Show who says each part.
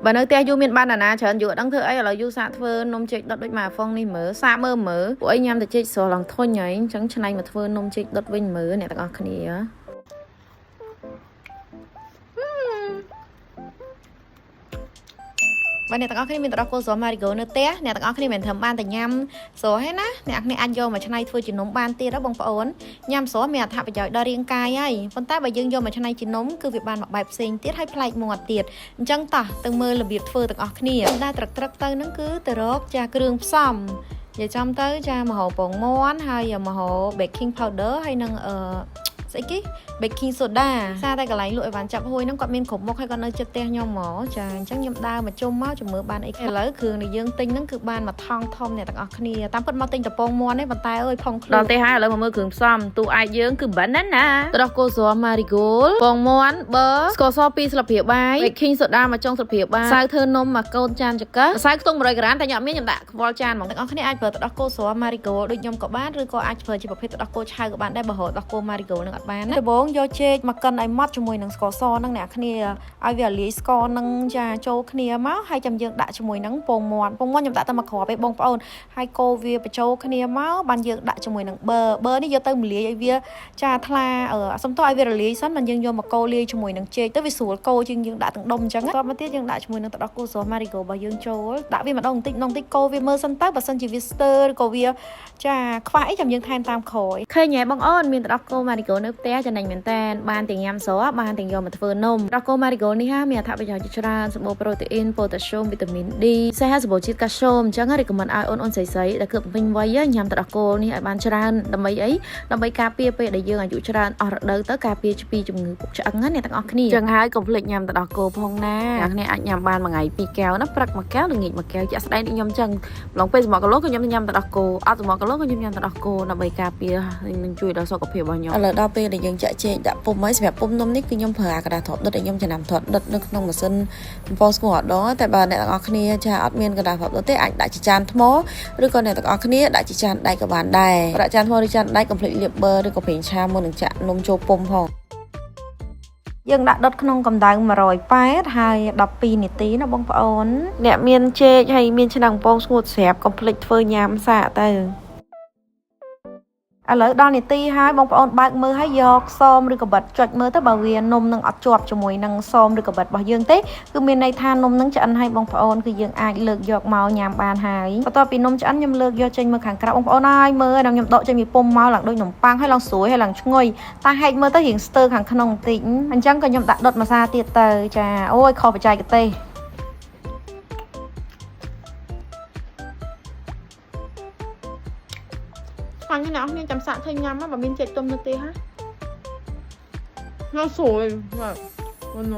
Speaker 1: បើនៅផ្ទះយូមានបានណាច្រើនយូរអត់ដឹងធ្វើអីឥឡូវយូសាកធ្វើនំចេកដុតដូចម៉ាហ្វុងនេះមើលសាកមើលមើលពួកអីញ៉ាំតែចេកស្រស់ឡើងធុញហើយអញ្ចឹងឆ្នៃមកធ្វើនំចេកដុតវិញមើលអ្នកទាំងអស់គ្នា បើអ្នកទាំងអស់គ្នាមានទឹកដោះគោស្រស់ Marigold នៅផ្ទះអ្នកទាំងអស់គ្នាមិនត្រឹមបានតែញ៉ាំស្រស់ទេណាអ្នកទាំងអស់គ្នាអាចយកមកច្នៃធ្វើជានំបានទៀតហ៎បងប្អូនញ៉ាំស្រស់មានអត្ថប្រយោជន៍ដល់រាងកាយហើយប៉ុន្តែបើយើងយកមកច្នៃជានំគឺវាបានមួយបែបផ្សេងទៀតហើយប្លែកមាត់ទៀតអញ្ចឹងតោះទៅមើលរបៀបធ្វើទាំងអស់គ្នាដែលត្រឹកត្រឹកទៅហ្នឹងគឺទៅរកចាគ្រឿងផ្សំនិយាយចំទៅចាមហោពងមាន់ហើយមហោ baking powder ហើយនឹងអឺស្អីគេ baking soda សារតែកន្លែងលក់អីវ៉ាន់ចាប់ហួយហ្នឹងគាត់មានគ្រប់មុខហើយគាត់នៅជិតផ្ទះខ្ញុំហ្មងចាអញ្ចឹងខ្ញុំដើរមកជុំមកជំមើបានអីឥឡូវគ្រឿងដែលយើងទិញហ្នឹងគឺបានមួយថង់ធំអ្នកទាំងអស់គ្នាតាមពិតមកទិញតពងមាន់ទេប៉ុន្តែអើយផុងខ្លួនដល់ទេហើយឥឡូវមកមើលគ្រឿងផ្សំទូឯកយើងគឺ banana ទឹកដោះគោស្រស់ marigold ពងមាន់ប៊ឺស្ករស2ស្លាបព្រាបាយ baking soda មួយចុងស្លាបព្រាបាយម្សៅធ្វើនំមួយកូនចានចង្កឹះម្សៅខ្ទង់100ក្រាមតែខ្ញុំអត់មានខ្ញុំដាក់ខ្វល់ចានហ្មងទាំងអស់គ្នាអាចប្រើទឹកដោះគោស្រស់ marigold ដូចខ្ញុំក៏បានឬក៏អាចប្រើជាប្រភេទទឹកដោះគោឆៅក៏បានដែរបើរកដោះគោ marigold នឹងអត់បានណាដំបូងយកចេកមកកិនឲ្យម៉ត់ជាមួយនឹងស្ករសហ្នឹងអ្នកគ្នាឲ្យវាលាយស្ករហ្នឹងចាចូលគ្នាមកហើយចាំយើងដាក់ជាមួយនឹងពងមាន់ពងមាន់ខ្ញុំដាក់តែមួយគ្រាប់ឯងបងប្អូនហើយកូរវាបញ្ចូលគ្នាមកបានយើងដាក់ជាមួយនឹងប៊ឺប៊ឺនេះយកទៅមលាយឲ្យវាចាថ្លាអឺសុំទោសឲ្យវារលាយសិនបានយើងយកមកកូរលាយជាមួយនឹងចេកទៅវាស្រួលកូរជាងយើងដាក់ទាំងដុំអញ្ចឹងតមកទៀតយើងដាក់ជាមួយនឹងទឹកដោះគោស្រស់ Marigold របស់យើងចូលដាក់វាម្ដងបន្តិចម្ដងបន្តិចកូរវាមើលសិនទៅបើសិនជាវាស្ទើរឬក៏វាចាខ្វះអីចាំយើងថែមតាមក្រោយឃើញហ៎បងអូនមានទឹកដោះគោ Marigold នៅផ្ទះចំណេញមែនតើបានទាំងញ៉ាំស្រស់បានទាំងយកមកធ្វើនំទឹកដោះគោ Marigold នេះហាមានអត្ថប្រយោជន៍ជាច្រើនសម្បូរប្រូតេអ៊ីនប៉ូតាស្យូមវីតាមីន D សេះសម្បូរជាតិកាល់ស្យូមអញ្ចឹង recommend ឲ្យអូនអូនស្រីៗដែលគើបពេញវ័យញ៉ាំទឹកដោះគោនេះឲ្យបានច្រើនដើម្បីអីដើម្បីការពារពេលដែលយើងអាយុច្រើនអស់រដូវទៅការពារពីជំងឺពុកឆ្អឹងណាអ្នកទាំងអស់គ្នាចឹងហើយកុំភ្លេចញ៉ាំទឹកដោះគោផងណាអ្នកគ្នាអាចញ៉ាំបានមួយថ្ងៃពីរកែវណាព្រឹកមួយកែវល្ងាចមួយកែវជាក់ស្ដែងដូចខ្ញុំចឹងឡងពេលសម្រក់គីឡូក៏ខ្ញុំញ៉ាំទឹកដោះគោអត់សម្រក់គីឡូក៏ខ្ញុំញ៉ាំទឹកដោះគោដើម្បីការពារនិងជួយដល់សុខភាពរបស់ខ្ញុំ
Speaker 2: ឥឡូវដល់ពេលដែលយើងចាក់ចេកដាក់ពុំហើយសម្រាប់ពុំនំនេះគឺខ្ញុំប្រើអាក្រដាសទ្រាប់ដុតដែលខ្ញុំចំណាំទ្រាប់ដុតនៅក្នុងម៉ាស៊ីនបំពងស្ងួរអត់ដងតែបើអ្នកទាំងអស់គ្នាចាអត់មានក្រដាសទ្រាប់ដុតទេអាចដាក់ជាចានថ្មឬក៏អ្នកទាំងអស់គ្នាដាក់ជាចានដែកក៏បានដែរដាក់ចានថ្មឬចានដែកកុំភ្លេចលាបប៊ឺឬក៏ប្រេងឆាមុននឹងចាក់នំចូលពុំផង
Speaker 1: យើងដាក់ដុតក្នុងកម្ដៅ180ហើយ12នាទីណាបងប្អូន
Speaker 2: អ្នកមានចេកហើយមានឆ្នាំងបំពងស្ងួតស្រាប់កុំភ្លេចធ្វើញ៉ាំសាកទៅ
Speaker 1: ឥឡូវដល់នាទីហើយបងប្អូនបើកមើលហើយយកសមឬក៏បិទចុចមើលទៅបើវានំនឹងអត់ជាប់ជាមួយនឹងសមឬក៏បិទរបស់យើងទេគឺមានន័យថានំនឹងឆ្អិនហើយបងប្អូនគឺយើងអាចលើកយកមកញ៉ាំបានហើយបន្ទាប់ពីនំឆ្អិនខ្ញុំលើកយកចេញមកខាងក្រៅបងប្អូនហើយមើលដល់ខ្ញុំដកចេញពីពុំមកឡើងដូចនំប៉័ងហើយឡើងស្រួយហើយឡើងឈ្ងុយតែហែកមើលទៅរៀងស្ទើរខាងក្នុងបន្តិចអញ្ចឹងក៏ខ្ញុំដាក់ដុតម្សាទៀតទៅចាអូយខុសបច្ចេកទេស
Speaker 3: ឆ្ងាញ់ណាស់អ្នកនរចាំសាកធ្វើញ៉ាំបើមានចេកទុំនៅទេហ่ะញ៉ាំស្រួយបាទអូន